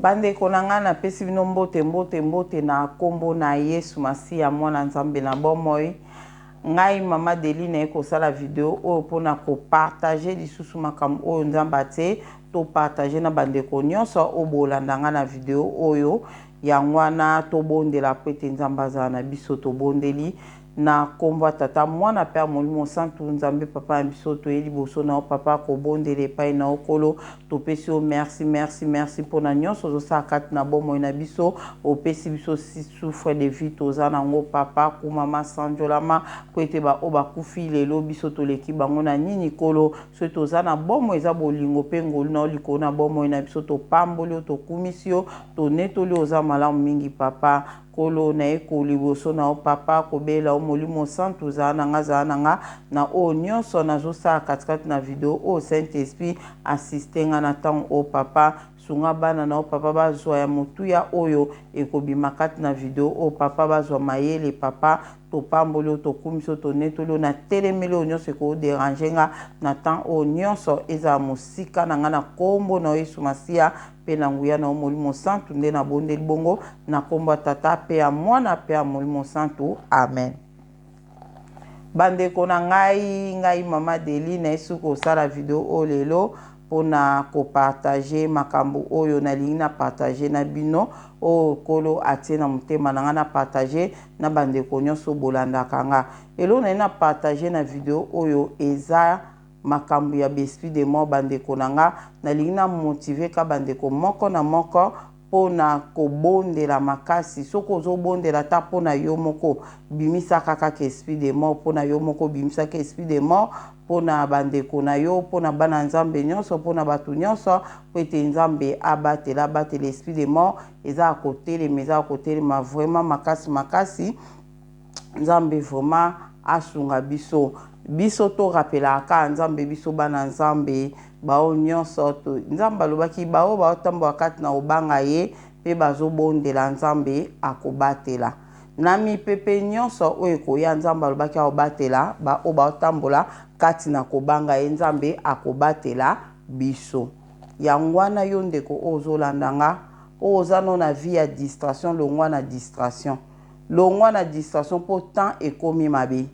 Bandeko na ngai, napesi bino mbote, mbote, mbote na nkombo na Yesu Masiya, mwana Nzambe na bomoi. Ngai Mama Deli naye kosala video oyo mpona kopartager lisusu makambo oyo Nzambe atie topartager na bandeko nyonso oyo bolanda ngai na video oyo. Yango wana tobondela po ete Nzambe azala na biso. Tobondeli na nkombo ya Tata, Mwana mpe ya Molimo Santu. Nzambe Papa na biso, toye liboso na yo Papa, kobondela epai na yo. Nkolo, topesi yo merci, merci, merci mpona nyonso ozosala kati na bomoi na biso. Opesi biso souffle de vie, toza nango. Papa, kumama, sanjolama, po ete baoyo bakufi lelo, biso toleki bango na nini? Nkolo, soki toza na bomoi, eza bolingo mpe ngolu na yo likolo na bomoi na biso. Topamboli yo, tokumisi yo, tonetoli, oza malamu mingi Papa. Nkolo, naye liboso na yo Papa, kobela yo Molimo Santu, zala na nga, zala na nga na oyo nyonso nazosala katikati na video oyo. Saint Esprit, assiste nga na ntango oyo Papa. Sunga bana na yo Papa, bazwa ya motuya oyo ekobima kati na video oyo Papa, bazwa mayele. Papa, topamboli oyo, tokumisi oyo, tonetoli oyo. Natelemeli oyo nyonso ekodéranger nga na temps oyo, nyonso ezala mosika na nga, na nkombo na yo Yesu Masiya mpe na nguya na yo Molimo Santu nde nabondeli bongo, na nkombo ya Tata mpe ya Mwana mpe ya Molimo Santu, amen. Bandeko na ngai, ngai Mama Deli nayesi kosala video oyo lelo mpona kopartager makambo oyo nalingi na partager na bino, oyo Nkolo atie na motema na ngai na partager na bandeko nyonso bolandaka nga. Eloko naye na partager na video oyo eza makambo ya baesprit de mort. Bandeko na nga, nalingi na motiver ka bandeko moko na moko mpona kobondela makasi. Soki ozobondela ata mpona yo moko, bimisaka kaka esprit de mort mpona yo moko, bimisaka esprit de mort mpona bandeko na yo, mpona bana Nzambe nyonso, mpona bato nyonso, po ete Nzambe abatela, abatela. Esprit de mort eza ya kotelema, eza ya kotelema vraiment makasi makasi. Nzambe vraiment asunga biso. Biso torapelaka kaka Nzambe, biso bana Nzambe, bao nyonso Nzambe alobaki, bao baotambola kati na kobanga ye mpe bazobondela, Nzambe akobatela na mipepe nyonso oyo ekoya. Nzambe alobaki akobatela baoyo baotambola kati na kobanga ye, Nzambe akobatela biso. Yango wana, yo ndeko oyo ozolanda nga, oyo oza no na vie ya distraction, longwa na distraction, longwa na distraction, mpo temps ekomi mabe.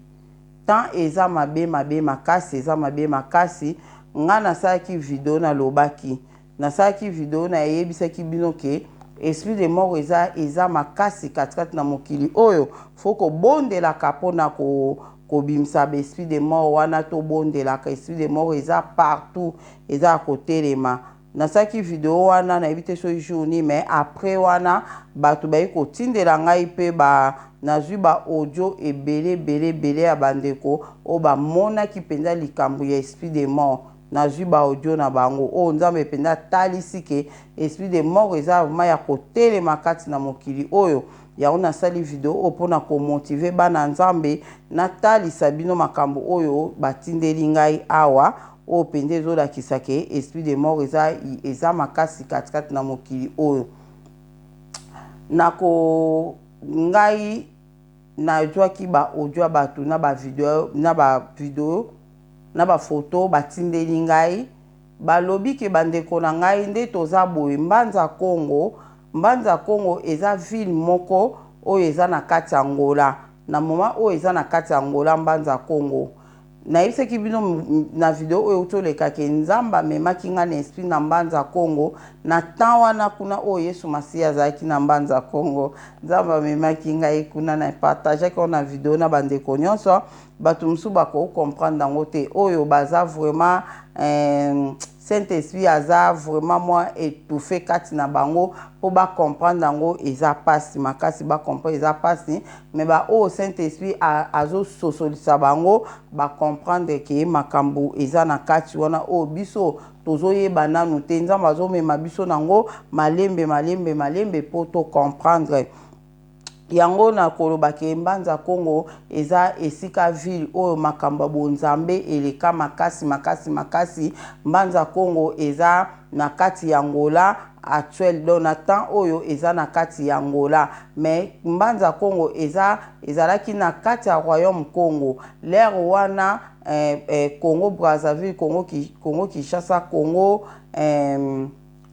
Temps eza mabe, mabe makasi, eza mabe makasi. Nga nasalaki video, nalobaki, nasalaki video, nayebisaki bino ke esprit de mort eza makasi katikati na mokili oyo. Faut kobondelaka mpona kobimisa baesprit de mort wana. Tobondelaka, esprit de mort eza partout, eza ya kotelema. Nasalaki video wana, nayebi te soki jour nini, mais après wana bato bayi kotindela ngai mpe ba nazwi baaudio ebele ebele ebele ya bandeko oyo bamonaki mpenza likambo ya esprit de mort. Nazwi baaudio na bango oyo Nzambe mpenza atalisi ke esprit de mort eza vraiment ya kotelema kati na mokili oyo. Yango nasali video oyo mpona komotiver bana Nzambe, natalisa bino makambo oyo batindeli ngai awa, oyo mpenza ezolakisa ke esprit de mort eza makasi katikati na mokili oyo. Nako ngai nazwaki baaudio ya bato na bavideo, na bavideo, na bafoto batindeli ngai. Balobi ke bandeko na ngai, nde toza boye, Mbanza Congo. Mbanza Congo eza ville moko oyo eza na kati ya Angola. Na moment oyo eza na kati ya Angola, Mbanza Congo. Nayebisaki bino na video oyo tolekaki, Nzambe amemaki ngai na esprit na Mbanza Congo na temps wana kuna oyo Yesu Masiya azalaki na Mbanza Congo. Nzambe amemaki ngai kuna, na partageaki na video na bandeko nyonso. Bato mosusu bakocomprendre yango te, oyo baza vraiment Saint Esprit aza vraiment mwa étouffé kati na bango, mpo bacomprendre yango eza mpasi makasi, bacomprendre eza mpasi. Mais baoyo Saint Esprit azososolisa bango, bacomprendre ke makambo eza na kati wana oyo biso tozoyeba nanu te. Nzambe azomema biso nango malembe malembe malembe mpo tocomprendre yango. Na koloba ke Mbanza Congo eza esika, ville oyo makambo ya bonzambe eleka makasi makasi makasi. Mbanza Congo eza na kati ya Angola actuel, donc na temps oyo eza na kati ya Angola. Mais Mbanza Congo ezalaki na kati ya royaume Congo l'heure wana, Congo Brazzaville, Congo Kinshasa, Congo, eh,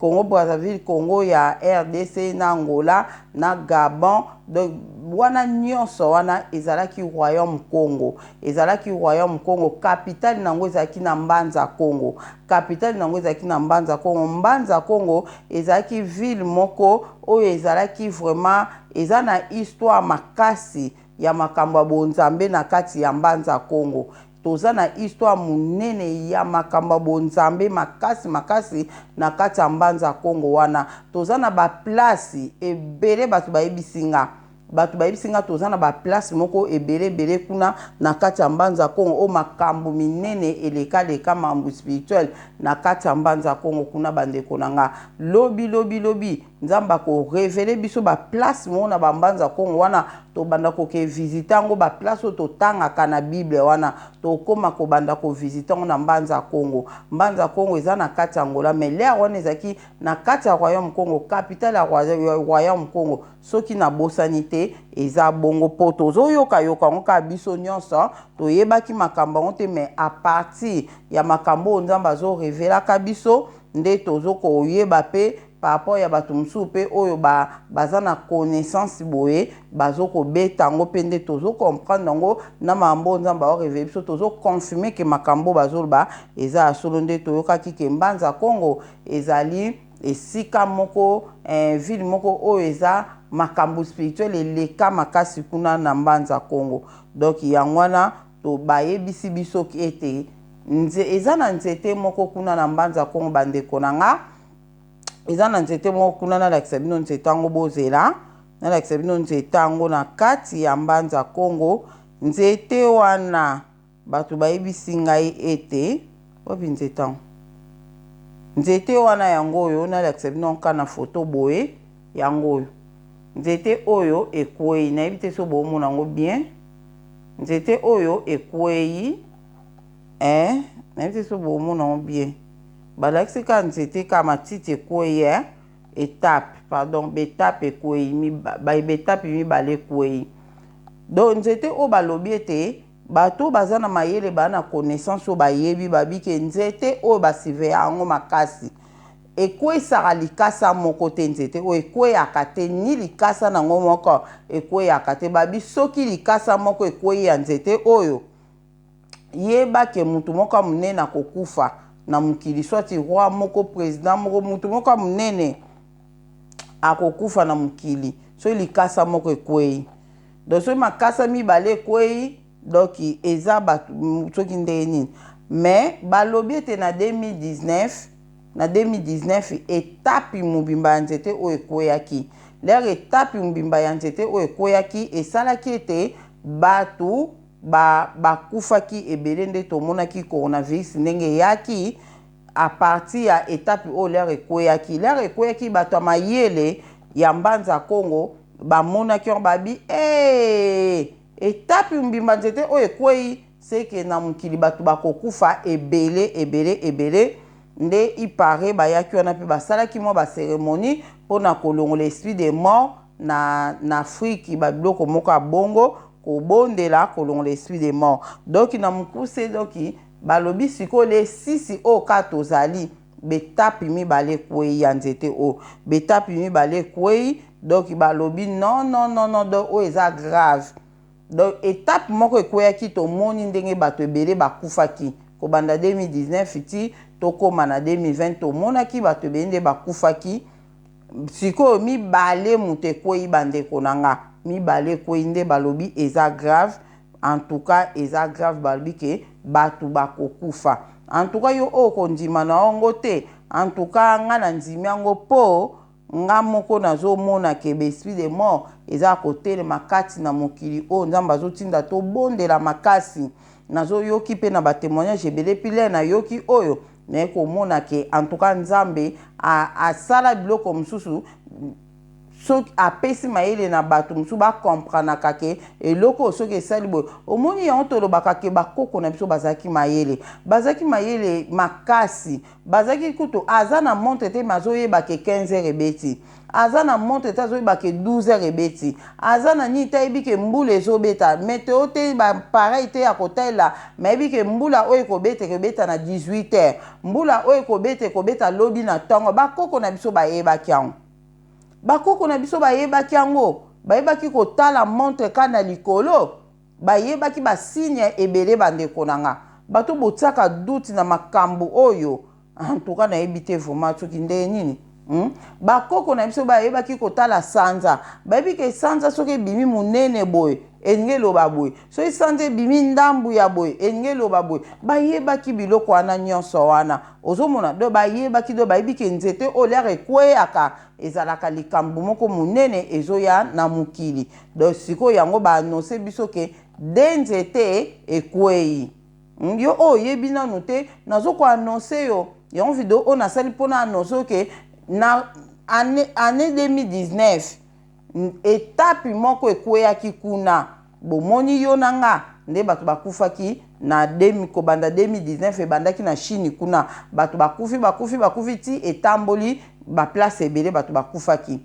Congo Brazzaville, Congo ya RDC na Angola na Gabon, donc wana nyonso wana ezalaki royaume Congo. Ezalaki royaume Congo, capitale nango ezalaki na Mbanza Congo. Capitale nango ezalaki na Mbanza Congo. Mbanza Congo ezalaki ville moko oyo ezalaki vraiment, eza na histoire makasi ya makambo ya bonzambe na kati ya Mbanza Congo. Toza na histoire monene ya makambo ya bonzambe makasi makasi na kati ya Mbanza Congo wana. Toza na baplace ebele, bato bayebisi nga, bato bayebisi nga toza na baplace moko ebele ebele kuna na kati ya Mbanza Congo oyo makambo minene elekaleka, makambo spirituel na kati ya Mbanza Congo kuna. Bandeko na nga, lobi lobi lobi Nzambe akorévéler biso baplace moko na bambanza Kongo wana. Tobanda koke visiter yango, baplace oyo totangaka na Bible wana, tokóma kobanda kovisiter yango na Mbanza Kongo. Mbanza Kongo eza na kati ya Angola, mais l'heure wana ezalaki na kati ya royaume Congo, capitale ya royaume Congo. Soki nabosani te, eza bongo, mpo tozoyokayoka yango kaka. Biso nyonso toyebaki makambo yango te, mais à partir ya makambo oyo Nzambe azorévélaka biso nde tozokoyeba. Mpe par rapport ya bato mosusu mpe oyo baza na connaissance boye, bazokobeta yango mpe nde tozocomprendre yango na makambo oyo Nzambe aorévéler biso. Tozoconfirmer ke makambo bazoloba eza ya solo. Nde toyokaki ke Mbanza Congo ezali esika moko, ville moko oyo eza makambo spirituel eleka makasi kuna na Mbanza Congo. Donc yango wana to bayebisi biso ete eza na nzete moko kuna na Mbanza Congo. Bandeko na nga, eza na nzete moko kuna. Nalakisa bino nzete yango, bozela nalakisa bino nzete yango na kati ya Mbanza Congo. Nzete wana, bato bayebisi ngai ete, wapi nzete yango? Nzete wana yango oyo, nalakisa bino nka na foto boye. Yango oyo, nzete oyo ekwei, nayebi te so boomona yango bien. Nzete oyo ekwei, nayebi te so boomona yango bien. Balakisi kaka nzete, kaka matiti ekwei, etape, pardon, betape ekwei, betape mibale ekwei. Donc nzete oyo, balobi ete bato baza na mayele, baa na connaissance oyo bayebi, babike nzete oyo basurveiller yango makasi, ekweyisaka likasa moko te. Nzete oyo ekweyaka te, ni likasa nango moko ekweyaka te. Babi soki likasa moko ekweyi ya nzete oyo, yeba ke mutu moko ya monene akokufa na mokili, soit roi moko, président moko, mutu moko ya monene akokufa na mokili soki likasa moko ekwei. Donc soki makasa mibale ekwei, donc eza bato soki ndenge nini. Mais balobi ete na 2019, na 2019 etapi mobimba ya nzete oyo ekweyaki. L'heure etapi mobimba ya nzete oyo ekweyaki, esalaki ete bato bakufaki ba ebele. Nde tomonaki coronavirus ndenge eyaki à partir ya etape oyo l'heure ekweyaki. L'heure ekweyaki, bato ya mayele ya Mbanza Congo bamonaki yango, babi hey, etape mobimba nzete oyo ekwei, seke na mokili bato bakokufa ebele ebele ebele. Nde ipare bayaki wana mpe basalaki mwa bacérémonie mpona kolongola esprit de mort na Afrique, babiloko moko ya bongo, kobondela kolongola esprit de mort. Donc na mokuse, donc balobi sikoyo le sisi oyo kaka tozali, betapi mibale ekwei ya nzete oyo, betapi mibale ekwei. Donc balobi non, non, non, non, donc oyo eza grave. Donc étape moko ekweyaki, tomoni ndenge bato ebele bakufaki kobanda 2019 ti tokóma na 2020. Tomonaki bato ebele nde bakufaki. Sikoyo mibale moto ekwei, bandeko na nga, mibale ekwei, nde balobi eza grave. En tout cas eza grave, balobi ke bato bakokufa. En tout cas yo oyo kondima na yango te, en tout cas nga na ndimi yango, mpo nga moko nazomona ke baesprit de mort eza kotelema kati na mokili oyo. Nzambe azotinda tobondela makasi. Nazoyoki mpe na batémoignage ebele pile nayoki oyo naye komona ke en tout cas Nzambe asala biloko mosusu. Soki apesi mayele na bato mosusu, bakompranaka ke eloko oyo soki esali boye. Omoni yango, tolobaka ke bakoko na biso bazalaki mayele, bazalaki mayele makasi. Bazalaki kutu, aza na montre te, mais azoyeba ke 15 heures ebeti. Aza na montre te, azoyeba ke 12 heures ebeti. Aza na nini te, ayebi ke mbula ezobeta. Météo te, bapareil te ya kotalela, mais ayebi ke mbula oyo ekobeta, ekobeta na 18 heures. Mbula oyo ekobeta, ekobeta lobi na ntongo. Bakoko na biso bayebaki yango. Bakoko na biso bayebaki yango. Bayebaki kotala montre ka na likolo, bayebaki basigne ebele. Bandeko na nga, bato botiaka doute na makambo oyo, en tout cas nayebi te vraiment soki ndenge nini. Bakoko na biso bayebaki kotala sanza. Bayebi ke sanza soki ebimi monene boye, elingi eloba boye. Soki sanza ebimi ndambu ya boye, elingi eloba boye. Bayebaki biloko wana nyonso wana. Ozomona, do bayebaki, do bayebi ke nzete oyo l'heure ekweyaka, ezalaka likambo moko monene ezoya na mokili. Donc sikoyo yango baannonce biso ke de nzete ekwei. Yo oyo oyebi nanu te, nazokoannonce yo yango. Video oyo nasali mpona annonce ke na année 2019, etape moko ekweyaki kuna. Bomoni, yo na nga nde bato bakufaki na kobanda 2019. Ebandaki na Chine kuna, bato bakufi, bakufi, bakufi ti etamboli baplace ebele, bato bakufaki.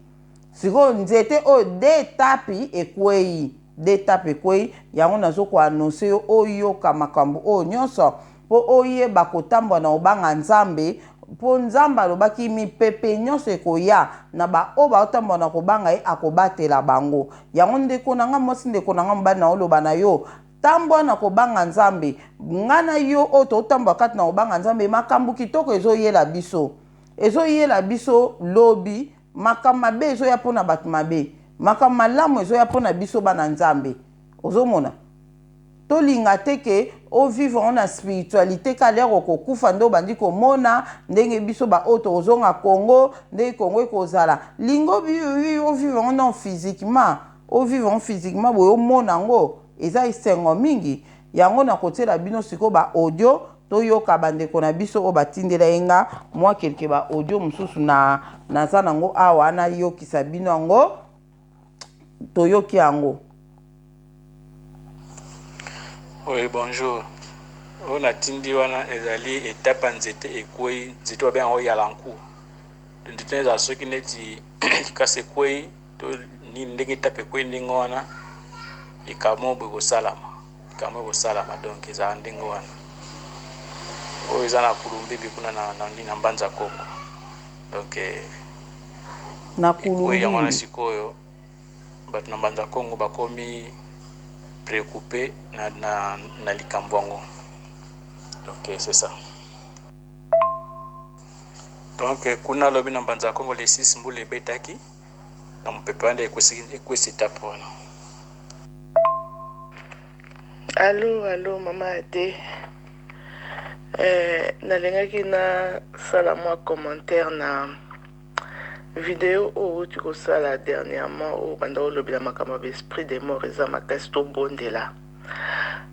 Sikoyo nzete oyo de etape ekwei, de etape ekwei, yango nazokoannonce yo, oyoka makambo oyo nyonso mpo oyeba kotambola na obanga Nzambe. Mpo Nzambe alobaki mipepe nyonso ekoya na baoyo baotambola na kobanga ye, akobatela bango. Yango, ndeko na nga mwasi, ndeko na nga mobali, na oloba na yo, tambwa na kobanga Nzambe. Nga na yo oyo totambola kati na kobanga Nzambe, makambo kitoko ezoyela biso, ezoyela biso lobi. Makambo mabe ezoya mpona bato mabe, makambo malamu ezoya mpona biso bana Nzambe. Ozomona, tolinga te ke ovivre ngo na spiritualité ka l'heure okokufa nde obandi komona ndenge biso baoyo tokozonga Congo, ndenge Congo ekozala. Linga ovivre ngo non physiquement, ovivre ngo physiquement boye, omona yango, eza esengo mingi. Yango nakotiela bino sikoyo baaudio, toyoka bandeko na biso oyo batindela ye nga mwa quelque baaudio mosusu na naza nango awa, nayokisa bino yango, toyoki yango. Oui, bonjour. Oyo natindi wana ezali etape ya nzete ekwei, nzete babenga yango yalanku. Nzete ezala soki neti likasa ekwei to nini, ndenge etape ekwei ndenge wana, likambo boye ekosalama, likambo ekosalama. Donc ezala ndenge wana. Oyo eza na Kulumbibi kuna na nini, na Mbanza Kongo. Donc na ekwei yango wana. Kulumbibi. Sikoyo bato na Mbanza Kongo bakomi préoccupé na likambo yango. Donc c'est ça. Donc kuna alobi na Mbanza Kongo, le 6, mbula ebetaki na mopepe wana, ekwesi etape wana. Allo, allo, mama Ade. Nalingaki nasala mwa commentaire na video oyo outi kosala dernièrement, oyo banda olobela makambo ya baesprit de mort. Eza makasi, tobondela.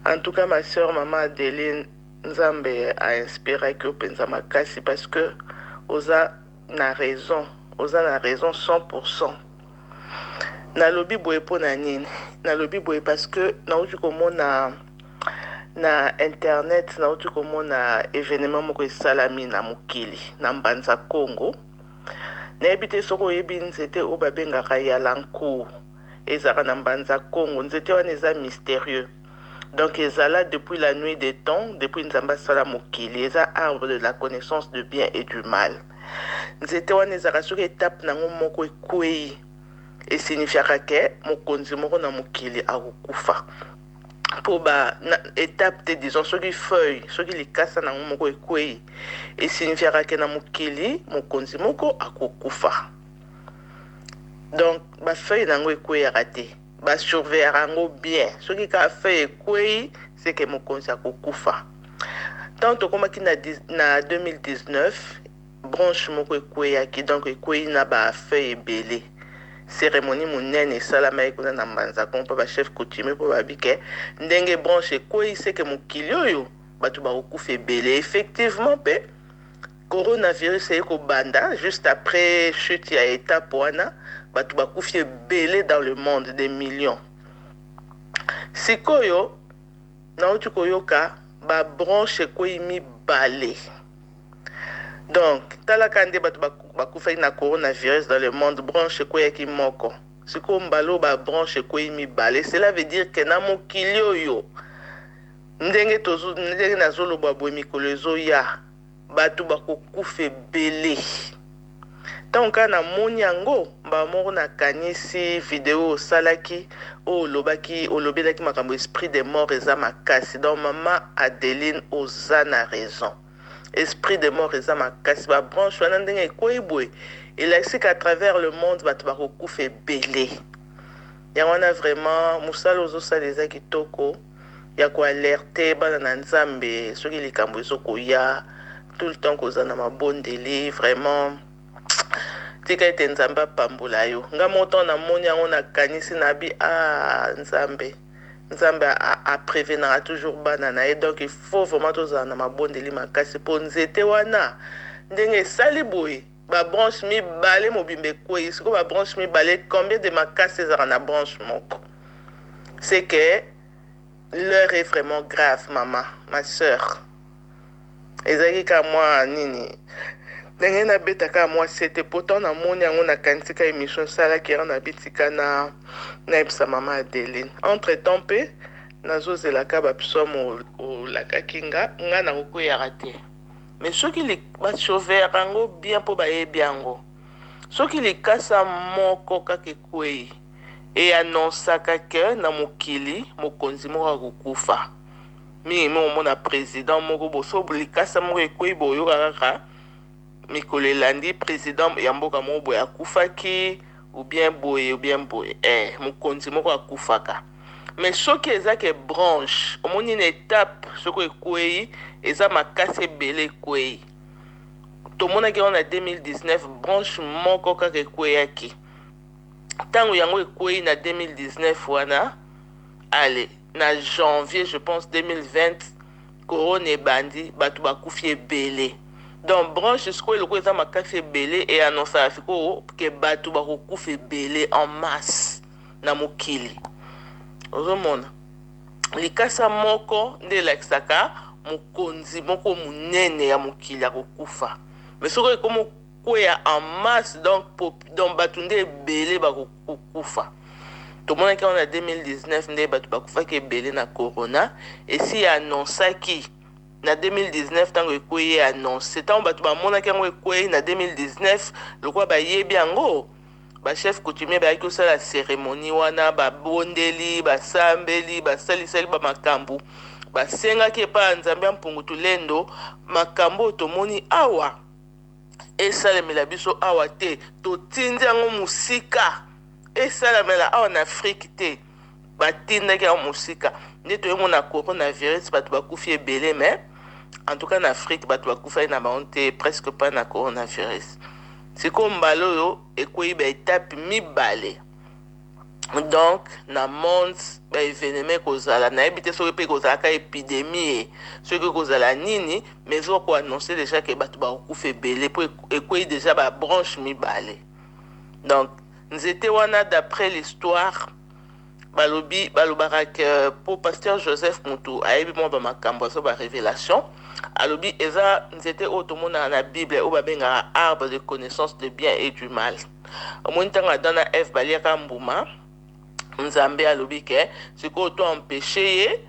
En tout cas, ma sœur, mama Adeline, Nzambe ainspiraki yo mpenza makasi, parce que oza na raison, oza na raison 100. Nalobi boye mpo na nini? Nalobi boye parce que nauti komona na internet, nauti komona événement moko esalami na mokili na Mbanza Congo. Nayebi te soki oyebi nzete oyo babengaka yalanku, ezalaka na Mbanza Congo. Nzete wana eza mystérieux. Donc ezala depuis la nuit des temps, depuis Nzambe asala mokili. Eza arbre de la connaissance de bien et du mal. Nzete wana ezalaka, soki etape nango moko ekwei, esignifiaka ke mokonzi moko na mokili akokufa. Mpo ba na etape te, disons soki feuille, soki likasa nango moko ekwei, esignifiaka ke na mokili mokonzi moko akokufa. Donc bafeuille nango ekweyaka te, basurveillaka yango bien. Soki kaka feuille ekwei, c'est que mokonzi akokufa. Ntango tokomaki na 2019, branche moko ekweyaki, donc ekwei na bafeuille ebele. Cérémonie monene esalamaki kuna na Mbanza Kongo mpo bachef coutumier, mpo babi ke ndenge branche ekwei, c'est que mokili oyo bato bakokufa ebele. Effectivement mpe. Coronavirus eye kobanda juste après chute ya etape wana, bato bakufi ebele dans le monde, des millions. Sikoyo nauti koyoka babranche ekwei mibale. Donc talaka nde bato bakufaki na coronavirus dans le monde, branche ekweyaki moko. Sikoyo mbala oyo babranche ekwei mibale, cela veut dire ke na mokili oyo, ndenge tozo, ndenge nazoloba boye, mikolo ezoya bato bakokufa ebele. Ntango kaka namoni yango, mbala moko nakanisi video osalaki, oyo olobaki, olobelaki makambo esprit de mort eza makasi. Donc mama Adeline, oza na raison, esprit de mort eza makasi. Babranche wana ndenge ekwei boye, elakisi qu'à travers le monde bato bakokufa ebele. Yango wana vraiment mosala ozosala eza kitoko ya koalerte bana na Nzambe soki likambo ezokoya, tout le temps koza na mabondeli. Vraiment, tika ete Nzambe apambola yo. Nga moko ntango namoni yango, nakanisi na bi a Nzambe. Nzambe aprévenaka toujours bana na ye. Donc il faut vraiment tozala na mabondeli makasi, mpo nzete wana ndenge esali boye, babranche mibale mobimba ekwei. Sikoyo babranche mibale, combien de makasi ezalaka na branche moko? C'est que l'heure est vraiment grave, mama, ma sœur. Ezalaki kaka mwa nini, ndenge nabetaka mwa sete, pourtant namoni yango, nakanisi ka émission esalaki yango, nabitika na nayebisa mama Adeline. Entre temps mpe nazozelaka bapsaume olakaki nga. Nga nakokweyaka te, mais soki basurveillaka yango bien, mpo bayebi yango, soki likasa moko kaka ekwei, eannonçaka ke na mokili mokonzi moko akokufa. Mingi mingi omona président moko boso, likasa moko ekwei, boyoka kaka mikolo elandi président ya mboka moko boye akufaki, ou bien boye, ou bien boye, mokonzi moko akufaka. Mais soki eza ke branche, omoni na étape, soki ekwei eza makasi ebele ekwei. Tomonaki yango na 2019, branche moko kaka ekweyaki. Ntango yango ekwei na 2019 wana, ale na janvier, je pense, 2020, corona ebandi, bato bakufi ebele. Donc branche sikoyo eloko eza makasi ebele, eannonçaka sikoyo ke bato bakokufa ebele en masse na mokili. Ozomona likasa moko nde elakisaka mokonzi moko monene ya mokili akokufa. Mais soki ekomi okweya en masse, donc bato nde ebele bakokufa. Tomonaki yango na 2019 nde bato bakufaki ebele na corona. Esi annonçaki na 2019, ntango ekwei, annonce, ntango bato bamonaki yango ekwei na 2019, lokola bayebi yango, bachef coutumier bayaki kosala cérémonie wana, babondeli, basambeli, basalisali bamakambo, basengaki epai ya Nzambe ya Mpungu Tulendo. Makambo oyo tomoni awa esalemela biso awa te, totindi yango mosika. Esalemela awa na Afrique te, batindaki yango mosika. Nde toyemona coronavirus, bato bakufi ebele. Mais en tout cas na Afrique bato bakufaki na bango te, presque pas na coronavirus. Sikoyo mbala oyo ekwei baetape mibale, donc na monde baévénement ekozala, nayebi te soki mpe ekozalaka épidémie, soki ekozala nini, mais eza koannonce déjà ke bato bakokufa ebele, mpo ekwei déjà babranche mibale. Donc nzete wana, d'après l'histoire, balobi, balobaka ke, mpo pasteur Joseph mutu ayebi mwa bamakambo, azo barévélation, alobi eza nzete oyo tomonaka na Bible, oyo babengaka arbre de connaissance de bien et du mal. Omoni ntango Adam na Eve baliaka mbuma, Nzambe alobi ke sikoyo to empêche ye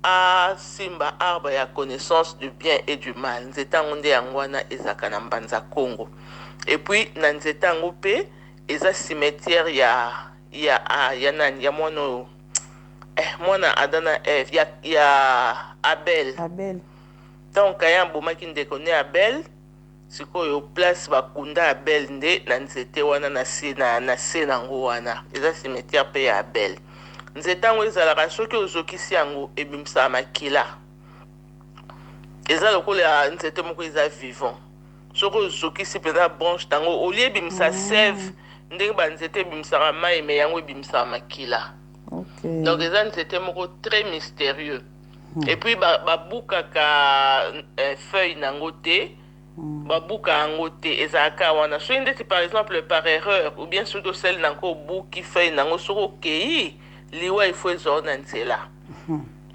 asimba arbre ya connaissance du bien et du mal. Nzete yango nde yango wana ezalaka na Mbanza Congo. Et puis na nzete yango mpe eza cimetière ya nani, ya mwana oyo, mwana Adam na Eve, ya Abel. Abel. Ntango Kayin abomaki ndeko ne Abel, sikoyo place bakunda Abel nde na nzete wana, na se na se nango wana eza cimetière mpe ya Abel. Nzete yango ezalaka, soki ozokisi yango, ebimisaka makila. Eza lokola ya nzete moko eza vivant. Soki ozokisi mpenza branche nango, olie ebimisa sève, ndenge banzete ebimisaka mai, me yango ebimisaka makila. Donc eza nzete moko très mystérieux. Et puis babukaka feuille nango te. Babuka yango te, ezalaka wana. Soki ndeti par exemple par erreur ou bien soki osali nango, obuki feuille nango, soki okei liwa, ifo ezwa yo na nzela.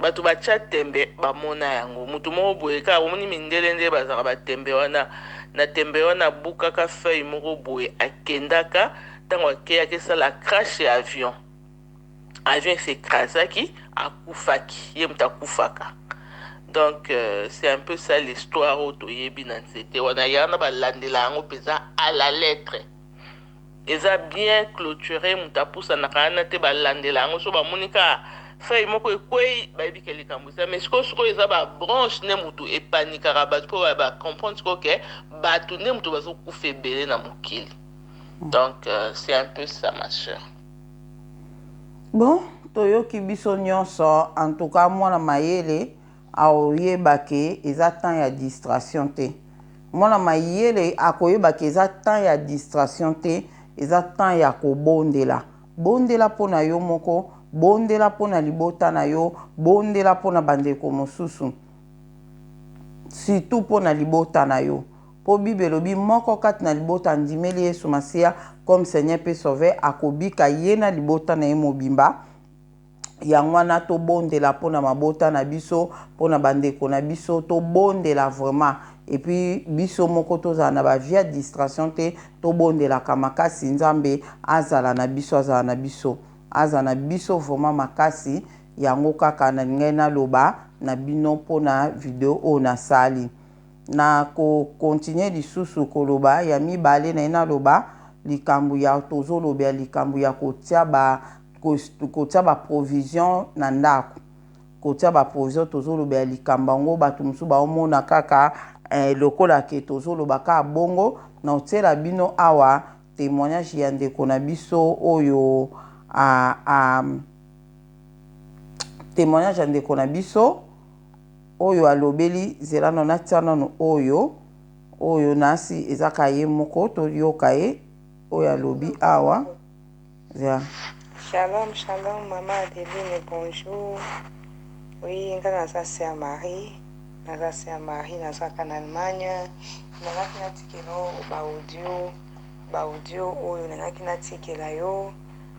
Bato batya tembe, bamona yango. Motu moko boye kaka, omoni mindele nde bazalaka batembe wana, na tembe wana abukaka feuille moko boye, akendaka. Ntango akeyaki esala crash ya avion, avion es'écrasaki, akufaki, ye moto akufaka. Donc c'est un peu ça l'histoire oyo toyebi na nzete wana. Yango na balandela yango mpenza à la lettre, eza bien clôturé, moto apusanaka wana te. Balandela yango, so bamoni kaka feuille moko ekwei, bayebi ke likambo eza. Mais sikoyo, sikoyo eza babranche nde motu epanikaka bato, mpo bacomprendre sikoyo ke bato nde moto bazokufa ebele na mokili. Donc c'est un peu ça, ma soeur. Bon, toyoki biso nyonso. En tout cas, mwana mayele akoyeba ke eza temps ya distraction te. Mwana mayele akoyeba ke eza temps ya distraction te, eza temps ya kobondela. Bondela mpo na yo moko, bondela mpo na libota na yo, bondela mpo na bandeko mosusu, surtout mpo na libota na yo, mpo Bible elobi moko kati na libota andimeli Yesu Masiya comme Seigneur mpe Sauveur, akobika, ye na libota na ye mobimba. Yango wana tobondela mpona mabota na biso, mpona bandeko na biso, tobondela vraiment. Et puis biso moko tozala na bavie ya distraction te, tobondelaka makasi. Nzambe azala na biso, azala na biso, azala na biso vraiment makasi. Yango kaka nalingai naloba na bino mpona video oyo nasali. Na kocontinuer lisusu koloba ya mibale na ye, naloba likambo ya tozolobela, likambo ya kotia baprovision na ndako. Kotia baprovision, tozolobela likambo yango. Bato mosusu baomona kaka lokola ke tozoloba kaka bongo. Na otiela bino awa témoignage ya ndeko na biso oyo a témoignage ya ndeko na biso oyo alobeli. Zela nano, natia nano oyo nasi ezaka ye moko, toyoka ye oyo alobi awa. Zela. Shalom, shalom, Maman Adeline, bonjour. Oui, nga naza sœur Marie, naza sœur Marie, nazaka na Allemagne. Nangaki natikela baaudio, baaudio oyo nangaki natikela yo.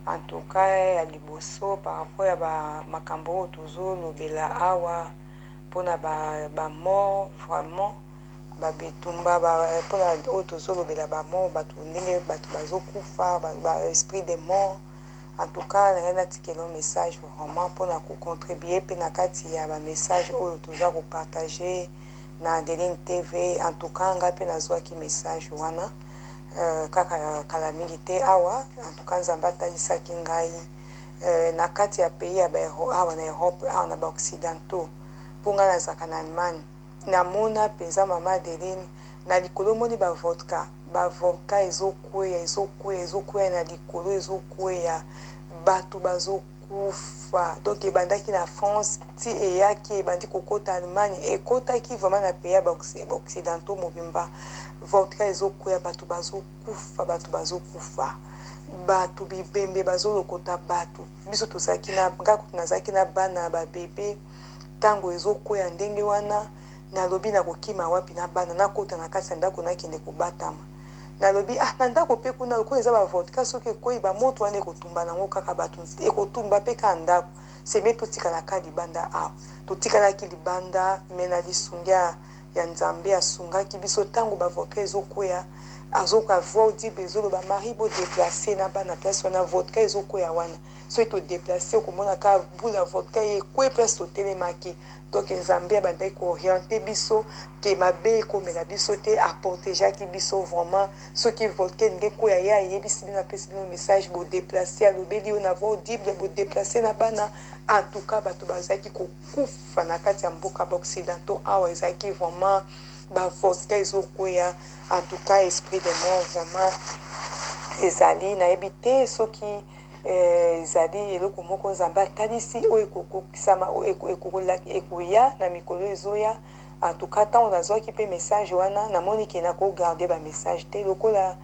En tout cas, ya liboso par rapport ya ba makambo oyo tozolobela awa mpona bamort, vraiment babetumba mpona oyo tozolobela bamort, bato ndenge bato bazokufa, ba esprit de mort. En tout cas, nangai natikela message vraiment mpona kocontribuer mpe na kati ya bamessage oyo toza kopartager na Adeline TV. En tout cas, ngai mpe nazwaki message wana kaka kala mingi te awa. En tout cas, Nzambe atalisaki ngai na kati ya pays ya awa na Europe, awa na baoccidentaux, mpo ngai nazalaka na Allemagne. Namona mpenza, Mama Adeline, na likolo omoni bavodka, bavodka ezokweya, ezokweya, ezokweya na likolo, ezokweya, bato bazokufa. Donc ebandaki na France ti eyaki, ebandi kokota Allemagne, ekotaki vraiment na pays ya baoccidentaux mobimba. Vodka ezokweya, bato bazokufa, bato bazokufa, bato bibembe bazolokota bato. Biso tozalaki na, nga kutu nazalaki na bana babebe. Ntango ezokweya ndenge wana, nalobi nakokima wapi na bana? Nakota na kati ya ndako, nakende kobatama. Nalobi ah, na ndako mpe kuna lokola eza bavodka, soki ekwei, bamoto wana ekotumba nango kaka bato, ekotumba mpe kaka ndako. Seme totikalaka libanda awa, totikalaki libanda. Me na lisungi ya Nzambe, asungaki biso. Ntango bavodka ezokweya, azoka voix audible ezoloba: "Marie, bodéplacer na bana place wana, vodka ezokweya wana." Soki todéplacer, okomona kaka bula vodka ekwe place totelemaki. Donc Nzambe abandaki koorienter biso ke mabe ekomela biso te, aprotégeaki biso vraiment. Soki vodka elingi ekweya, ye ayebisi bino, apesi bino message: "Bodéplacer." Alobeli yo na voix audible: "Bodéplacer na bana." En tout cas, bato bazalaki kokufa na kati ya mboka baoccidentaux awa, ezalaki vraiment bavodka ezokweya. En tout cas, esprit de mort vraiment ezali. Nayebi te soki ezali eloko moko Nzambe atalisi oyo ekokokisama, ekoya na mikolo ezoya. En tout cas, ntango nazwaki mpe message wana, namoni ke nakogarder bamessage te lokola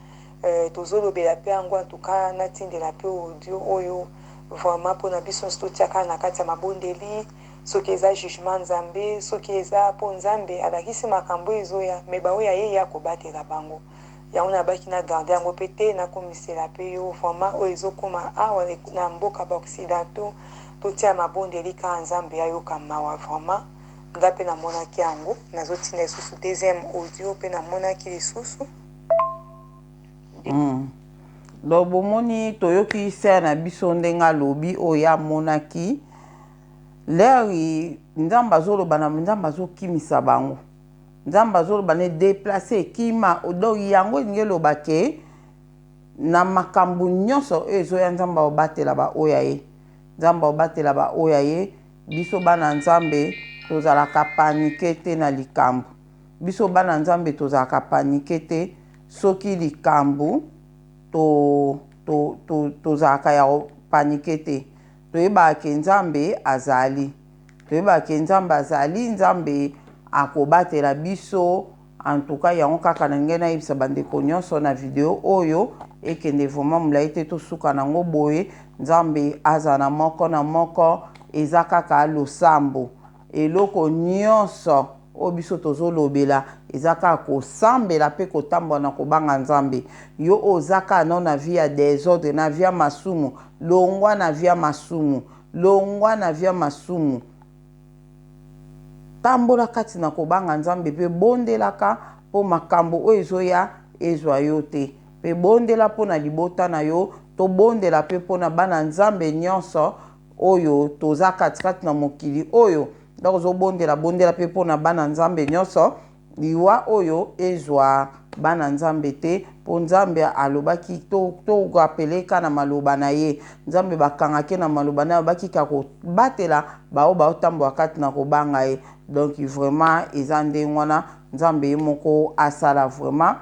tozolobela mpe yango. En tout cas, natindela mpe audio oyo vraiment mpona biso nyonso totiaka na kati ya mabondeli. Soki eza jugement Nzambe, soki eza po Nzambe alakisi makambo oyo ezoya, mais ba oyo ya ye, ye akobatela bango. Yango nabaki na garde yango pe te, nakomisela pe yo vraiment oyo ezokoma awa na mboka ba occidentaux. Totia mabondeli kaka Nzambe ayoka mawa vraiment. Nga pe namonaki yango, nazotinda lisusu deuxième audio pe namonaki lisusu. Donc bomoni, toyoki sœur na biso ndenge alobi oyo amonaki l'heure Nzambe azoloba na Nzambe azokimisa bango. Nzambe azoloba ne déplace, kima. Donc yango elingi eloba ke na makambo nyonso oyo ezoya, Nzambe akobatela baoyo ya ye. Nzambe akobatela baoyo ya ye. Biso bana Nzambe tozalaka panique te na likambo. Biso bana Nzambe tozalaka panique te. Soki likambo tozalaka ya panique te, toyebaka ke Nzambe azali, toyebaka ke Nzambe azali, Nzambe akobatela biso. En tout cas, yango kaka na ngai nayebisa bandeko nyonso na video oyo. Ekende vraiment molai te, tosuka nango boye. Nzambe aza na moko na moko. Eza kaka losambo. Eloko nyonso oyo biso tozolobela eza kaka kosambela mpe kotambola na kobanga Nzambe. Yo oza kaka no na vie ya désordre, na vie ya masumu, longwa na vie ya masumu, longwa na vie ya masumu. Tambola kati na kobanga Nzambe mpe bondelaka mpo makambo oyo ezoya ezwa yo te. Mpe bondela mpo na libota na yo. Tobondela mpe mpo na bana Nzambe nyonso oyo toza katikati na mokili oyo. Donc ozobondela, bondela mpe mpo na bana Nzambe nyonso. Liwa oyo ezwa bana Nzambe te, mpo Nzambe alobaki, torappeler na maloba na ye. Nzambe bakangaki na maloba na ye, alobaki ka kobatela bao baotambola kati na kobanga ye. Donc vraiment eza ndenge wana. Nzambe ye moko asala. Vraiment,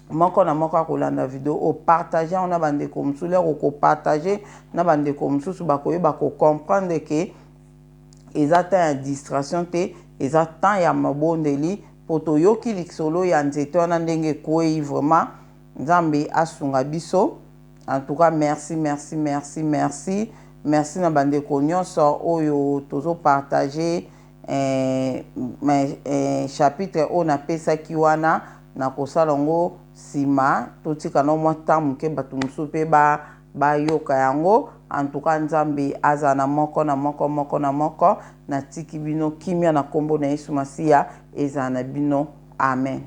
moko na moko akolanda video oyo, partage yango na bandeko mosusu. Lero kopartager na bandeko mosusu, bakoyeba kocomprendre ke eza temps ya distraction te, eza temps ya mabondeli, mpo toyoki lisolo ya nzete wana ndenge ekwei. Vraiment, Nzambe asunga biso. En tout cas, merci, merci, merci, merci, merci na bandeko nyonso oyo tozopartager chapitre oyo napesaki wana. Na kosala yango nsima, totika na mwa temps moke, bato mosusu mpe bayoka yango. En tout cas, Nzambe aza na moko na moko, moko na moko. Natiki bino kimia na nkombo na Yesu Masiya. Ezala na bino. Amen.